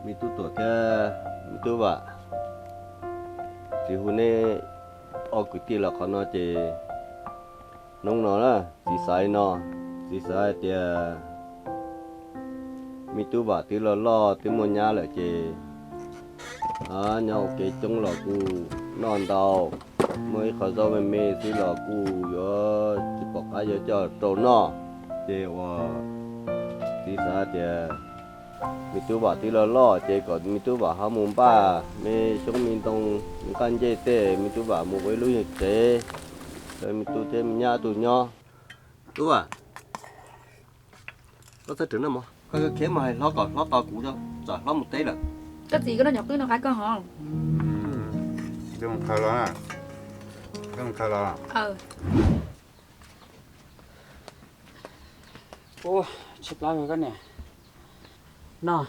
Me tub Tuam thiab me tub Vam, txiv hu neb ob kwv tij los qhov no ces hnub no na, txiv xav li no, txiv xav hais tias me tub Vam twb loj loj twb muaj nyab lawm ces nyob ua ke coob los kuj noj ntau, muaj ib qho zaub me me xwb los kuj yuav tsis pom qab yuav coj rau noj. Ces uas txiv xav tias me tub Vam twb loj loj ces kom me tub Vam ho mus npaj me xyoob me ntoo, me nqaj ncej tej, me tub Vam mus ua ib lub yawg tsev rau me tub thiab me nyab tug nyob. Tub Vam, koj txhob rwm noj mov, koj khiav mus hais hlob kom hlob tos kuv, tsam hlob mus teb lawm. Koj txiv, koj noj nyuam qwj no qab koj hov. Koj mus khaws los, koj mus khaws los. Tshaib plab koj niam. Noj.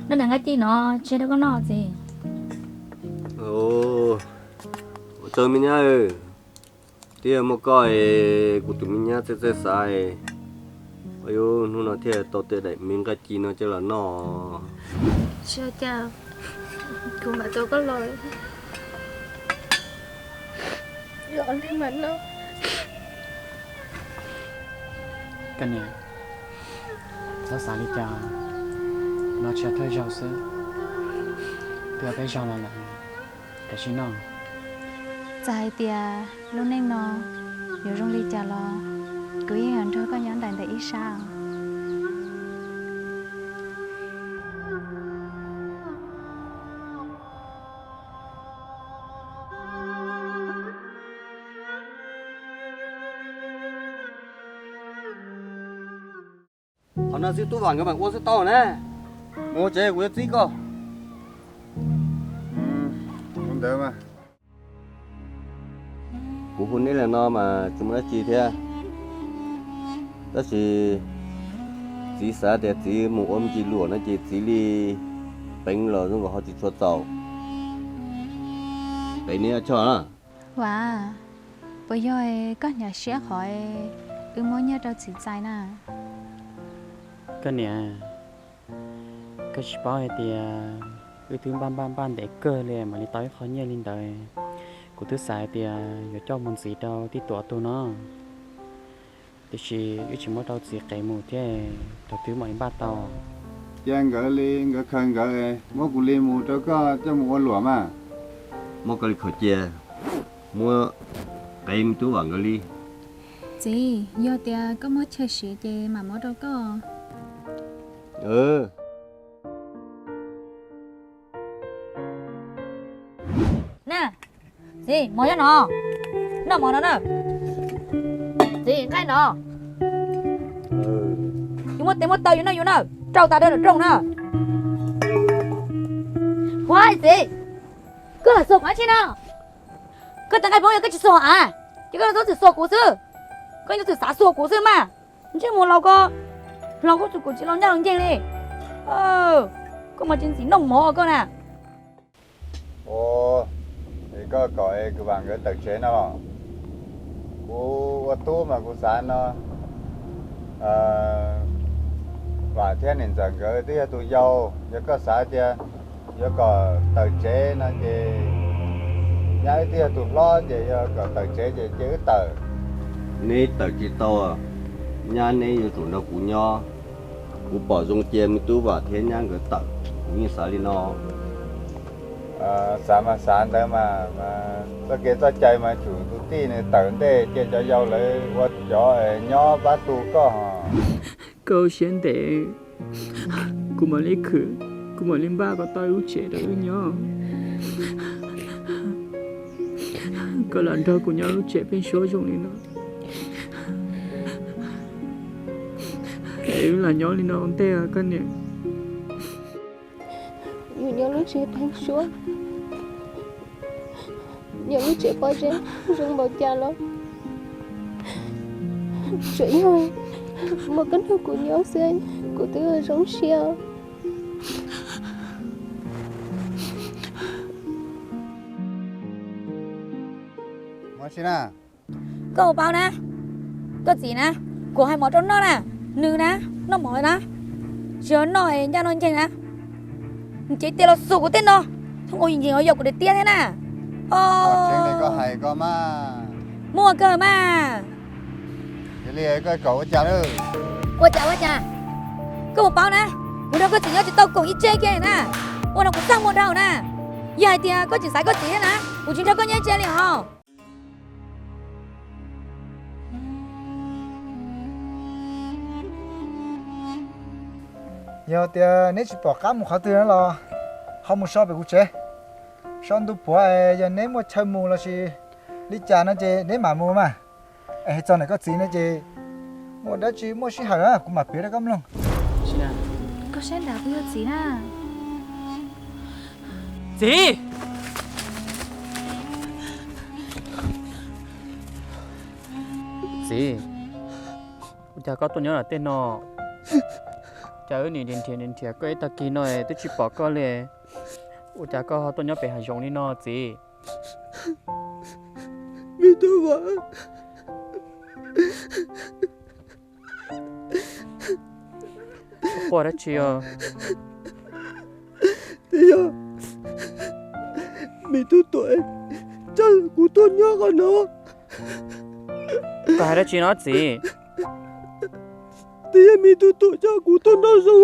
Noj nqaij ci no tseg rau koj noj txiv. Ua tsaug me nyab, twb yog muaj koj es kuv tus me nyab txawj txawj xav, ua hnub no thiaj tau tej daim me nqaij ci no coj los noj. Tsis ua cas, kuv mam tau koj los, los li mas noj. Koj niam, txhob xav li cas, no tsis yog thawj zaug xwb, twb yog peb zaug los lawm, kav tsij noj. Txawm hais tias lub neej no yuav zoo li cas los kuv yeej yuav nrog koj nyob nraim ntawm ib sab. Qhov no xwb tub Vam nkawd mam ua xwb tau na. Mus tsev kuv yuav txib koj. Ntawd mas kuv hu neb li no mas tsis muaj dab tsi thiab. Tab sis txiv xav tias txiv mus ua me ntsis luam no ces txiv li peev los zoo nkaus ho tsis tshua txaus. Pem neb ua choj na. Vam, puas yog koj hnyav siab qhov wb muab nyiaj rau txiv txais na? Koj niam, koj tsis paub hais tias wb twb npaj npaj npaj ntev kawg li mam li tau ib qho nyiaj li ntawd. Kuv twb xav hais tias yuav coj mus ntxiv rau tij Tuam tug no, tiam sis wb tsis muab rau txiv qev mus thiab, thaum twg mam li npaj tau. Cia nkawd li nkawd khaws nkawd, muab kuv li mus rau koj coj mus ua luam mas. Muab koj li khaws cia, muab qev me tub Vam nkawd li. Txiv, yog tias koj muab chaw siav ces mam muab rau koj. Na, txiv, mov nyob no, noj mov no na. Txiv, nqaij no, yus muaj tes muaj taw yus noj yus na, rau tas rau nram rooj na. Huab txiv, koj xuas kuv dab tsi no? Koj tes nqaij poob yog koj tsis xuas av, ces koj txhob txwm xuas kuv xwb. Koj txhob txwm xav xuas kuv xwb mas. Ntsej muag laus ko, laus koj txwm kuv tsis laus ncaj laus ncees li. Koj mas tsis ntxim noj mov koj na. Ua, es koj kom es kuv Vam nkawd tawm tsev no los? Kuv ua tub mas kuv xav no, Vam thiab niam ntxawm nkawd twb yog tus yau, yog koj xav tias yuav kom tawm tsev no ces nyab wb twb yog tus hlob ces yog kom tawm tsev ces cia wb tawm. Neb tawm tsis tau, nyab neb yuav tsum nrog kuv nyob. Kuv pom zoo cia me tub Vam thiab nyab nkawd tawm, kuv yeej xav li no. Xav mas xav ntawd mas, txoj kev txoj cai mas tsum tus tij nws tawm ntej cia cov yau lawv ua cov nyob pab tu koj. Koj siab ntev, kuv mam li khwv, kuv mam li npaj kom tau lub tsev rau wb nyob. Koj lam nrog kuv nyob lub tsev pheej suab zoo li no, es wb lam nyob li no ua ntej koj niam. Yus nyob lub tsev pheej suab, nyob lub tsev pob zeb zoo npaum cas los tsuas yog muaj koj nrog kuv nyob xwb kuv twb zoo siab. Koj ua paub na, Koj txiv na, kuv hais mov rau noj na, nws na, noj mov na, tsis yog noj ncaj noj ncees na, nws cev tias los xus kuv tej no, thooj ua ncig yog kuv daim tiab thiab na. Muaj kawg mas. Ua cas ua cas? Koj puas paub na, kuv nrog koj txiv nyob tsis tau koom ib tsev kiag na, ua rau kuv txaj muag dhau na. Yog hais tias koj tseem xaiv koj txiv thiab na, kuv tsis nrog koj nyob ib tsev li os. Yog tias neb tsis pom qab mus qhov twg no los ho mus so pem kuv tsev. So ntu puav es yog neb muaj chaw mus lossis li cas no ces neb mam mus mas. Es hais txog ntawm koj txiv no ces muaj dab tsi muaj sij hawm kuv mam piav rau koj mloog. Koj saib nrad puas yog txiv na? Txiv! Txiv, ua cas koj tuaj nyob lawm tej no? Cas wb nim nrhiav nrhiav koj ib tag kis no twb tsis pom koj li, ua cas koj ho tuaj nyob pem hav zoov li no txiv? Me tub Vam, quaj dab tsi os? Twb yog me tub Tuam coj kuv tuaj nyob qhov no. Koj hais dab tsi no txiv? Twb yog me tub Tuam coj kuv tuaj noj zoo.